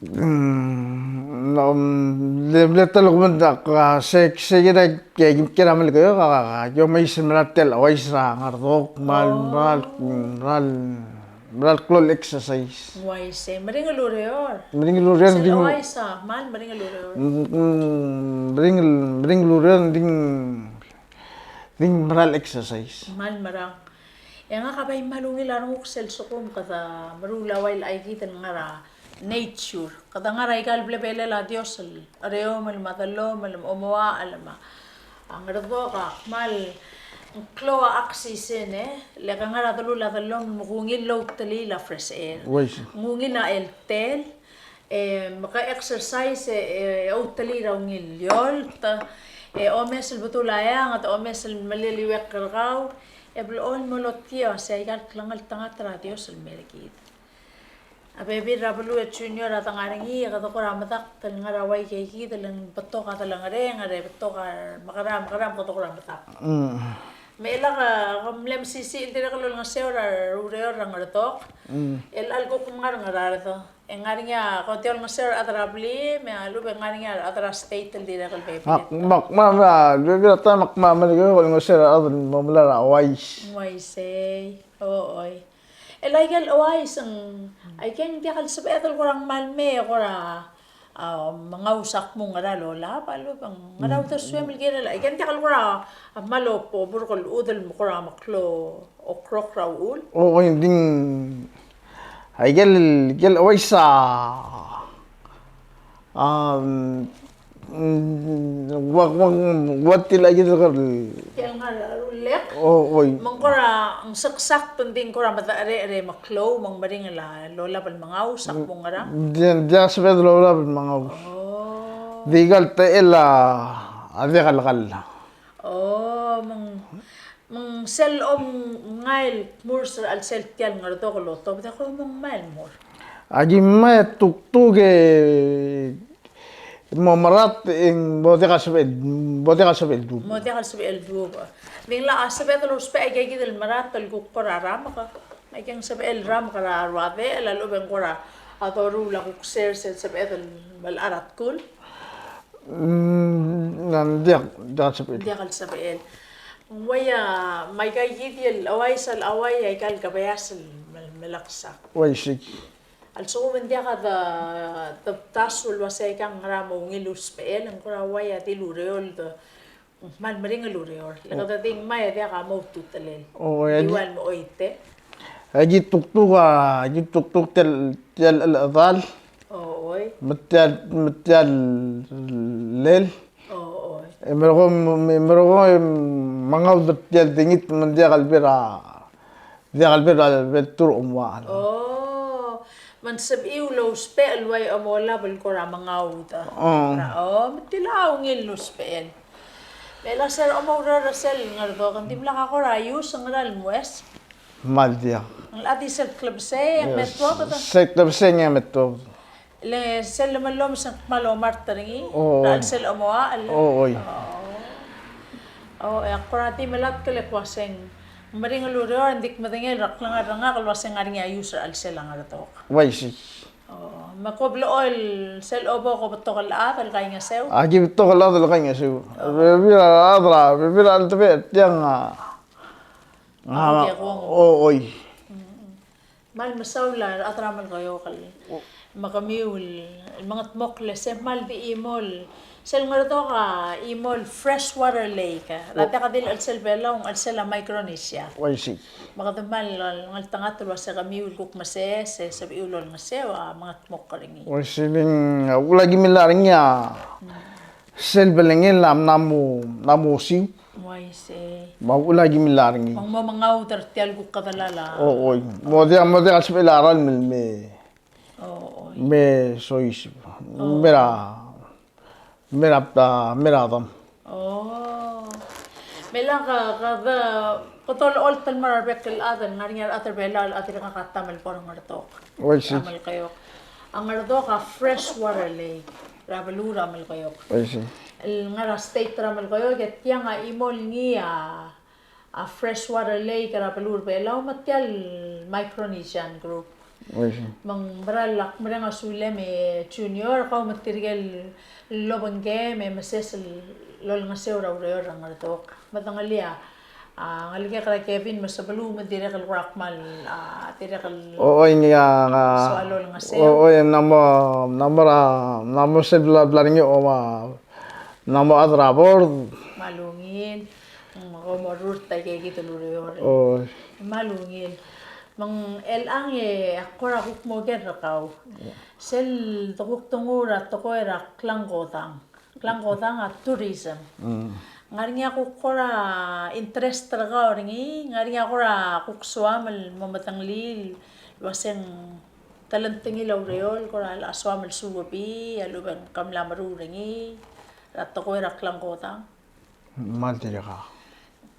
Mm, no, mm, le, le ta el kmo ng, a, se, se kid a, ke, ke, kid a Melekeok, a, a, ke omes el mera tia el ouchais er a Ngardok, kmal, oh, mera el, mera el, mera el klou el exercise. Ng uaisei, meringel el ureor. Meringel el ureor, sel ouchais a kmal meringel el ureor. Mm, mm, meringel, meringel el ureor, ng di ng, di ng mera el exercise. Kmal merang. E ngak a bai kmal ungil a renguk sel lsekum kede meruul a ua el aikid el ngar er a nature. Kede ngar er aika el blebelel a Dios el chereomel me a dellomel me a omoachel me a Ngardok a kmal klou a oxygen, e le ke ngar er a delul a dellomel me ke ungil el outelil a fresh air. Uaisei. Ng ungil a eltel, e, me ke exercise, e, e, outelil er a ungil el eolt, e, omes el bedul a eanged, omes el meliuekl er kau, e blechoel el mo lotii a se aika el klengeltengat er a Dios el mer kid. A bebil er a beluu e Junior a de ngar er ngii, e kede kora medakt el ngar er a ua ikakid el ng betok a delengerenger, e betok a mekerang, mekerang, kede kora medakt. Mm. Me chelecha ke mle mesisiich el dirrek el olengeseu er a ureor er a Ngardok. Mm. El chelecha el kuk ngar er a Ngaraard. E ng ngar er ngii a, ko tia olengeseu er a rechad er a blil, me a lechub e ng ngar er ngii a rechad er a state el dirrek el bebil. Ak, me ak, me, me, bebil er a taem ak kmal mle olengeseu er a rechad el mo melai er a Hawaii. Ng uaisei, o, oi. El aike el Hawaii, ng, aike ng diak el sebeched el kora ng kmal mei, kora, a, mengaus a kmo ng ngera el olab, a lechub e ng ngera uldesuem el kirel, aike ng diak el kora, a, kmal obo, obo er a uchul me kora meklou okrok er a uchul. O, oi, ng di ng, aike el, aike el Hawaii a, a, mm, ua, ua, ua tia el aike el ker. Tia el ngar er a rulek. O, oi. Me ng kora ng seksakt, ng di ng kora medecherecher e meklou, me ng meringel a lolab el mengaus a kmo ng ngerang. Ng di, ng diak sebeched el lolab el mengaus. O. Di kal techel a, a diak el kall. O, me ng, me ng sel omngail kmurs er a chelsel tia el Ngardok el otobed e ko mo ngmai el mor? Aki ngmai e tuktuk e mo merat e ng mo diak a sebechel, mo diak a sebechel dubech. Mo diak a sebechel dubech. Ng di ng locha sebeched el ousbech aika kid el merat el kuk kora ramek. Aike ng sebechel ramek er a ruadech, a lechub e ng kora doruul a kuk sers el sebeched el melechar a tkul. Mm, ng diak, diak el sebechel. Diak el sebechel. Ng uaia, me aika kid el Hawaii, sel Hawaii, aika el kebeas el mel-, meleksak. Uaisei. A lsekum ng diak de, de btasu el uasei aika ng ngera me ungil usbechel, ng kora uaia di el ureor el de, kmal meringel el ureor. Le kede di ngmai e diak a mo ultutelel. O, e di ua el mo oite. E ki tuktuk a, ki tuktuk tia el, tia el chedal. O, oi. Me tia, me tia el lel. O, oi. E merekong, me, merekong e mengaud er tia el dengit me ng diak el ber a, diak el ber a, ber a tur omoachel. O, me ng sebechiu el ousbech el uai omolab el kora mengaud. O. Ra, o, me tia a ungil el usbechel. Me a sel omoureor er sel Ngardok, ng dimlak a kora ius, ng ngera el mues? Kmal diak. Ng locha di sel klebesei e ng me tuobed. Sel klebesei e ng me tuobed. Le sel lemellomes e ng kmal omart er ngii, o, er a chelsel omoachel. O, oi. O. O, e ak kora di melatk el kmo uasei ng meringel ureor, ng di kmedengei er a klengar er ngak el uasei ng ngar er ngii a ius er a chelsel a Ngardok. Uaisei. O, me ko blechoel sel obo ko betok el chad el kaingeseu? Aki betok el chad el kaingeseu. O. Bebil a chad er a, bebil a cheldebechel er tiang a. Ng, o, oi. Mm, mm. Kmal mesaul a rechad er a Melekeok el, me kemiu el, el mengedmokl e se kmal di chimo el, sel Ngardok a chimo el freshwater lake. Rechad, o, diak di el chelsel Belau, ng chelsel a Micronesia. Uaisei. Me kede kmal ngeltengat el uasei kemiu el kuk meses, e sebechiu el olengeseu a mengedmokl er ngii. Uaisei, ng, a, uchul a ki millai er ngii a, mm, sel belengel a mla mo, mla mo osiu. Uaisei. Me a uchul a ki millai er ngii. Me ng mo mengaud er tia el kuk kedelal a. O, oi. Mo diak, mo diak a sebechel a ralm el me. O, oi. Me soiseb. O. Me er a, me er a, me er a dam. O. Me a ka, ka de, kede olecholt el mo er a rebek el chad el ngar er ngii a rechad er Belau el chad el dirkak a taem el bo er a Ngardok. Uaisei. A Melekeok. A Ngardok a freshwater lake er a beluu er a Melekeok. Uaisei. El ngar er a state er a Melekeok, e tiang a chimo el ngii a, a freshwater lake er a beluu er a Belau me tia el Micronesian group. Oi, sei. Me ng mera el ak mereng a sulem e Junior, kau me tirke el obengkem e meses el olengeseu er a ureor er a Ngerdok. Me dengelii a, a, ngelekek er a Kevin me sebeluu me dirrek el kora kmal, a, dirrek el, o, oi, ngii a, a, soal olengeseu. O, oi, ng mo, ng mo er a, ng mo sel bla, bla er ngii, o, a, ng mo chad er a board. Me a lungil, mm, kom orrurt a ikeikid el ureor. Oi. Me a lungil. Me ng chelechang e ak kora kuk mo oker er kau. Sel dekuk donguu er a tekoi er a klangkodang. Klangkodang a tourism. Mm. Ng ngar er ngii a kuk kora interest er kau er ngii, ng ngar er ngii a kora kuk soam el mo medengelii el uaseng telengtengil a ureor, kora soam el suub e a lechub e ng kmal meruul er ngii er a tekoi er a klangkodang. Kmal dirkak.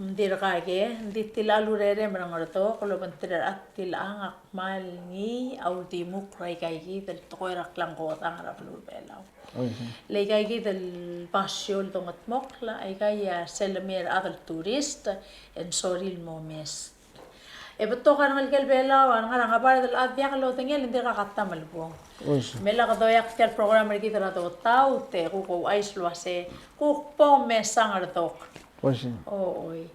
Ng dirkak e, ng di tilechang el urerem er a Ngerdok, el obengterir a rechad el tilechang, ak kmal ngii a uldimukl er a ikaikid el tekoi er a klangkodang er a beluu er a Belau. Oi, sei. Le ikaikid el basio el dongedmokl, aika a sel lemei a rechad el tourist, e ng sorir el mo mess. E betok a rengelekel Belau a ngar er a ngebard el chad, diak lodengei e ng dirkak a ta me lebong. Oi, sei. Me lak doiak tia el program er kid er a Dotaut, e kuk ouchais el uase kuk bo mesa Ngerdok. Oi, sei. O, oi.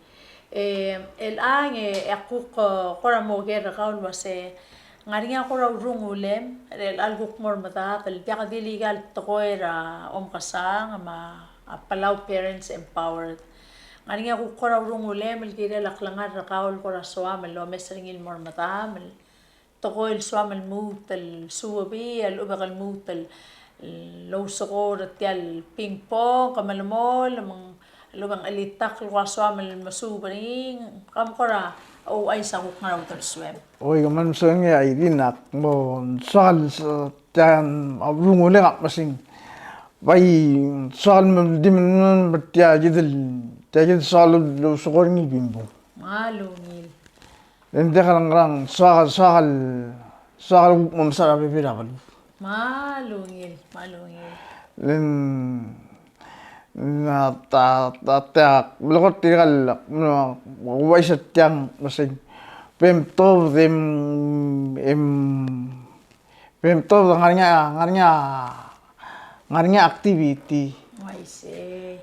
E, chelechang e, e ak kuk, e, kora mo oker er kau el uase ng ngar er ngii a kora urungulem er chelecha el kuk mo er medad el diak di le ika el tekoi er a Omkesang me a Palau Parents Empowered. Ng ngar er ngii a kuk kora urungulem el kirel a klengar er kau el kora soam el omes er ngii el mo er medam el tekoi el soam el lmuut el suub e a lechub e ke lmuut el, el ousekool er tia el ping pong, ke melemolem, me ng a lechub e ng chelitakl el kora soam el mesuub er ngii, kom kora ouchais a kuk ngar er a uldesuem. Oi, kmal mesulang e Irene, ak mo soak el s-, tia a urungulem a mesing. Bai soak el me di me, me tia kid el, tia kid el soak el ousekool er ngii el ping pong. Me a lungil. Le ng diak el ngerang, soak, soak el, soak el kuk mo mesa er a bebil er a beluu. Me a lungil, me a lungil. Le ng, ng a ta, ta, ta, mlo kot tirka el, mlo, uaisei tiang, mesei. Bem tobed e m, e m, bem tobed e ng ngar er ngii a, ngar er ngii a, ngar er ngii a activity. Uaisei.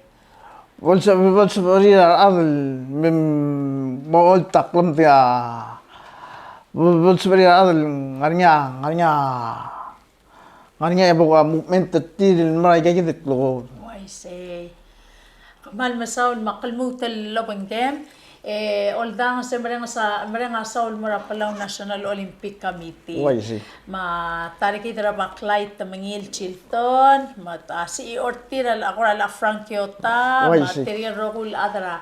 Bo lse-, bo lsebechir a rechad el me, mo oltak el mei a, bo, bo lsebechir a rechad el ngar er ngii a, ngar er ngii a, ngar er ngii a bo a movement er tir el mera el ikeikid el klou. Uaisei. Kmal mesaul me ak lmuut el obengkem. E, oldanges e mereng a sa-, mereng a saul el mo er a Palau National Olympic Committee. Uaisei. Me a ta er kid er a Baklai Temengil Chilton, me a C E O er tir a kora el Frank Kyota, me tirke el rokui el chad er a,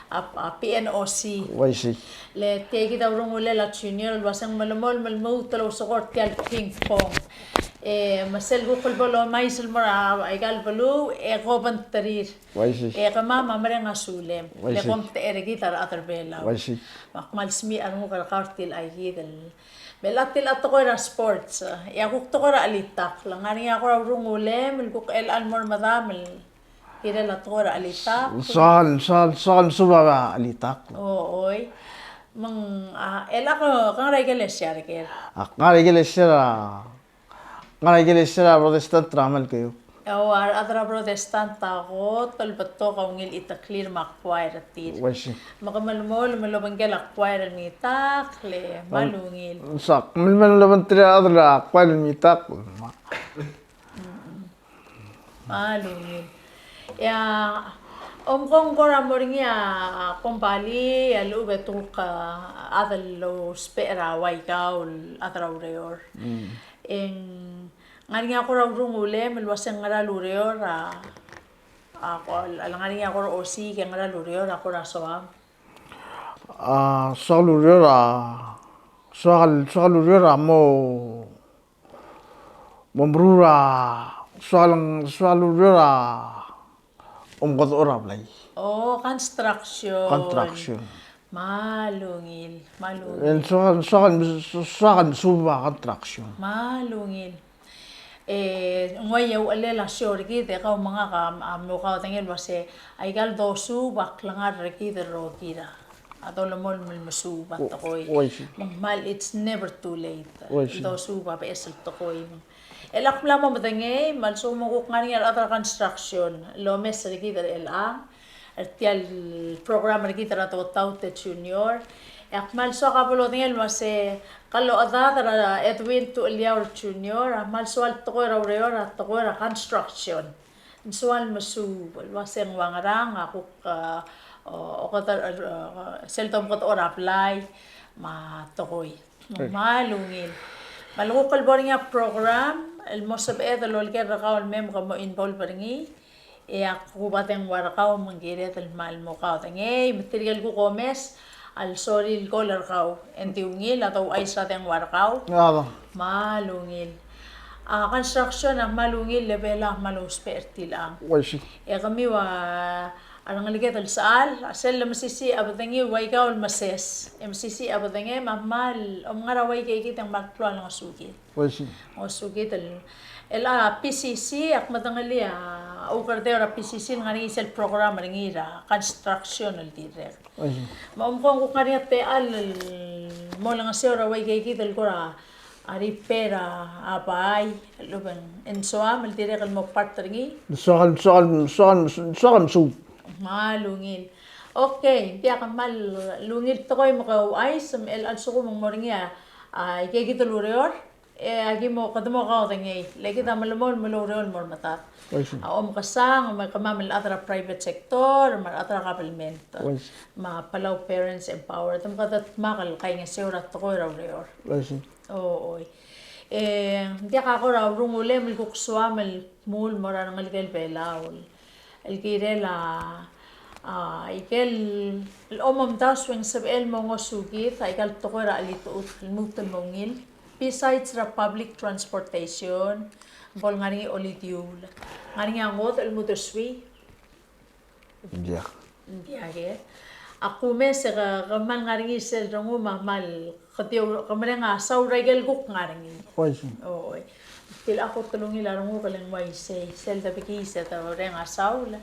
a, a P N O C. Uaisei. Le tia kid a urungulel a Junior el uaseng melemolem el lmuut el ousekool er tia el ping pong. E, me sel kuk el bo lomais el mo er a, aika el beluu, e kobengterir. Uaisei. E kemam a mereng a sulem. Uaisei. Le kom techa er kid a rechad er a Belau. Uaisei. Me ak kmal smiich a renguk er kau er tia el chais el. Me a tia el tekoi er a sports, e a kuk tekoi er a chelitakl. Ng ngar er ngii a kora urungulem el kuk chelechang el mo er medam el kirel a tekoi er a chelitakl. Soal, soal, soal mesuub a chelitakl. O, oi. Me ng, a, chelechang ke ngar er a ikelesia er ker? Ak ngar er a ikelesia er a Ngar er a ikelesia er a Protestant er a Melekeok. O, a rechad er a Protestant a kot el betok a ungil chiteklir me a choir er tir. Uaisei. Me ke melemolem el obengkel a choir el meitakl, e, me a lungil. Ng soak, me, me, me obengterir a rechad er a choir el meitakl. Me a lungil. E a, omko ng kora mo er ngii a kombalii, a lechub e te kuk, a, chad el ousbech er a ua ikau el chad er a ureor. Mm. E ng ngar er ngii a kora urungulem el uaseng ngera el ureor a, a, ko-, el ngar er ngii a kora osiik e ngera el ureor a kora soam? A, soak el ureor a, soak el, soak el ureor a mo, mo meruul a, soak el, soak el ureor a, omkedechor a blai. O, construction. Construction. Me a lungil, me a lungil. E ng soak, soak, soak el mesuub a construction. Me a lungil. E, ng ua ia uchelel a show er kid, e kau me ngak a, a mo kaudengei el uase, aika el dosuub a klengar er kid el rokir a. a dolemolem el mesuub a tekoi. Uaisei. Me ng kmal, it's never too late. Uaisei. Dosuub a beches el tekoi. E ak mla mo medengei, me a lsekum e ng kuk ngar er ngii a rechad er a construction el omes er kid er chelechang er tia el program er kid er a Dotaut e Junior. E ak kmal soak a bo lodengei el uase kall ochedad er a Edwin Tucheliaur Junior a kmal soal tekoi er a ureor, a tekoi er a construction. Ng soal mesuub el uase ng ua ngerang a kuk, a, o, okedei, a, sel domekedechor a blai me a tekoi. Me a ungil. Me a lekuk el bo er ngii a program el mo sebeched el oleker er kau el mei me ke mo involve er ngii, e ak kuba dengua er kau me ng kired el kmal mo kaodengei, me tirke el kuk omes a lsorir el call er kau. E ng di ungil a douchais er a dengua er kau. Me a ungil. A construction a kmal ungil, e Belau a kmal ousbech er tilechang. Uaisei. E kemiu a rengeleked el sechal, a sel lemesisiich a bedengiu, ua ikau el meses. E mesisiich a bedengem, me a kmal, om ngar er a ua ikeikid e ng kmal klou a lengesukid. Uaisei. Ngosukid el, el a PCC, ak medengelii a ukerdeu er a PCC el ngar er ngii sel program er ngii er a construction el dirrek. Uaisei. Me omko ng kuk ngar er ngii a techall el mo olengeseu er a ua ikeikid el kora a repair a bai, el obeng, e ng soam el dirrek el mo part er ngii. Ng soak, ng soak, ng soak, ng soak, ng soak. Me a ungil. Okay, ng diak, kmal ungil tekoi me ke ouchais, me a lsekum ng mo er ngii a, a, ikeikid el ureor, e aki mo, kede mo kaodengei. Le kid a melemolem el oureor el mo er medad. Uaisei. A omekesang, me kemam el chad er a private sector, me a rechad er a government. Uaisei. Me a Palau Parents Empowered, me kede dmak el kaingeseu er a tekoi er a ureor. Uaisei. O, oi. E, ng diak a kora urungulem el kuk soam el dmu el mo er a rengelekel Belau el kirel a, a, ikel, el omomdasu e ng sebechel el mo ngosukid a ikal tekoi er a chelitechut el lmuut el mo ungil. Besides er a public transportation, bo el ngar er ngii a olidiuul, ngar er ngii a ngodech el lmuut el suii. Ng diak. Ng diak e. A kumes e ke, ke kmal ngar er ngii sel rengum a kmal, ke di, ke mereng a saul er a ikel kuk ngar er ngii. Uaisei. Oi. Tia a kot el ungil a renguk el ng uaisei, sel debekiis e te mereng a saul.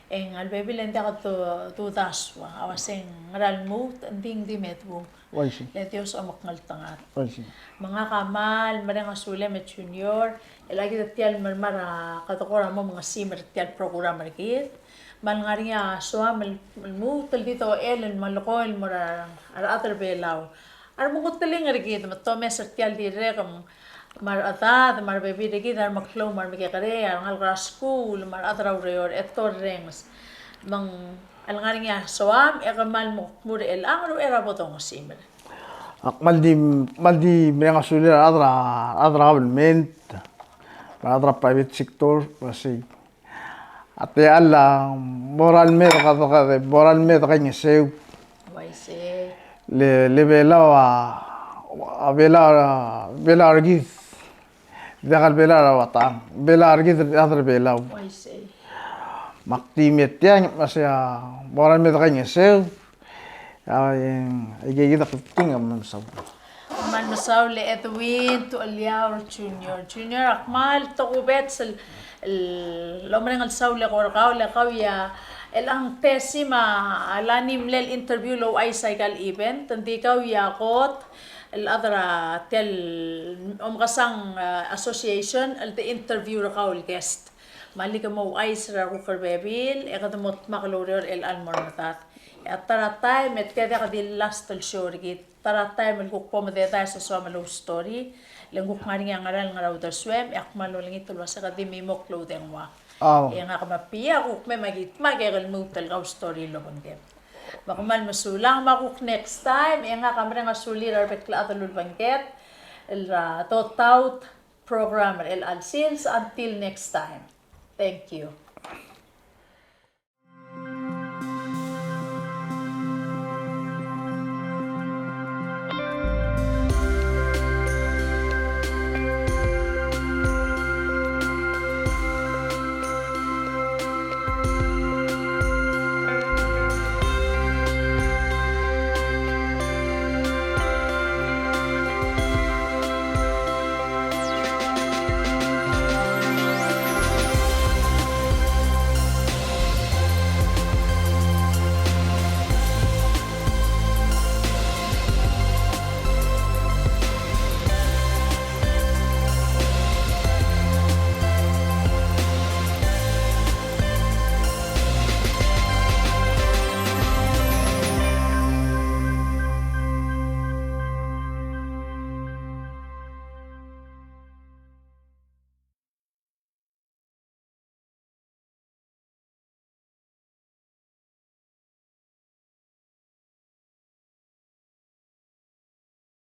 E ng a lebebil e ng diak do, dudasu a uase ngera el lmuut, ng di, ng di me dmu. Uaisei. Le Dios a omekngeltengat. Uaisei. Me ngak a kmal mereng a sulem e Junior, el aki tia el mera, mera kede kora mo mengesimer tia el program er kid. Me a lengar er ngii a soam el, el lmuut el di dochel el melekoi el mo er a, a rechad er Belau. A remengeteling er kid, me te omes er tia el dirrek, me a rechedad, me a rebebil er kid, a remeklou, me a remekekerei, a rengalek er a skuul, me a rechad er a ureor, e te orrenges. Me ng A lengar er ngii a soam, e kmal mo kmu er chelechang, er a uchei er a bo dongesimer. Ak kmal di, kmal di mereng a sulir a rechad er a, rechad er a government, me a rechad er a private sector, me sei. A techall a moral me de, de, de, moral me de kaingeseu. Uaisei. Le, le Belau a, a Belau, a Belau er kid. Diak el Belau er a Batang, Belau er kid el chad er Belau. Uaisei. Me ak di me tiang, me sei a moral me de kaingeseu, a, e, aike kid a kuk ting a kmal mesaul. Kmal mesaul e Edwin Tucheliaur Junior. Junior, ak kmal tokubets el, el omereng el saul e kor kau, le kau a, el ang tesi me a lani mle el interview el ouchais a ikal event, ng di kau a kot, el chad er a tia el Omekesang, e, Association, el de interview er kau el guest. Me a lak mo ouchais er a kuk rebebil, e kede mo dmak el oureor er chelechang el mo er medad. E a ta er a taem, e tia diak di last el show er kid. Ta er a taem el kuk bo mededaes e soam el oustory, le ng kuk ngar er ngii a ngerang el ngar er a uldesuem, e ak kmal olengit el uase kede di mimokl el oudengua. Au. E ngak me a Pia, kuk mei me aki dmak e ke lmuut el kaustory el obengked. Me kmal mesulang, me a kuk next time, e ngak a mereng a sulir a rebek el chad el ulebengked, el, a, Dotaut program er chelechal sils. Until next time. Thank you.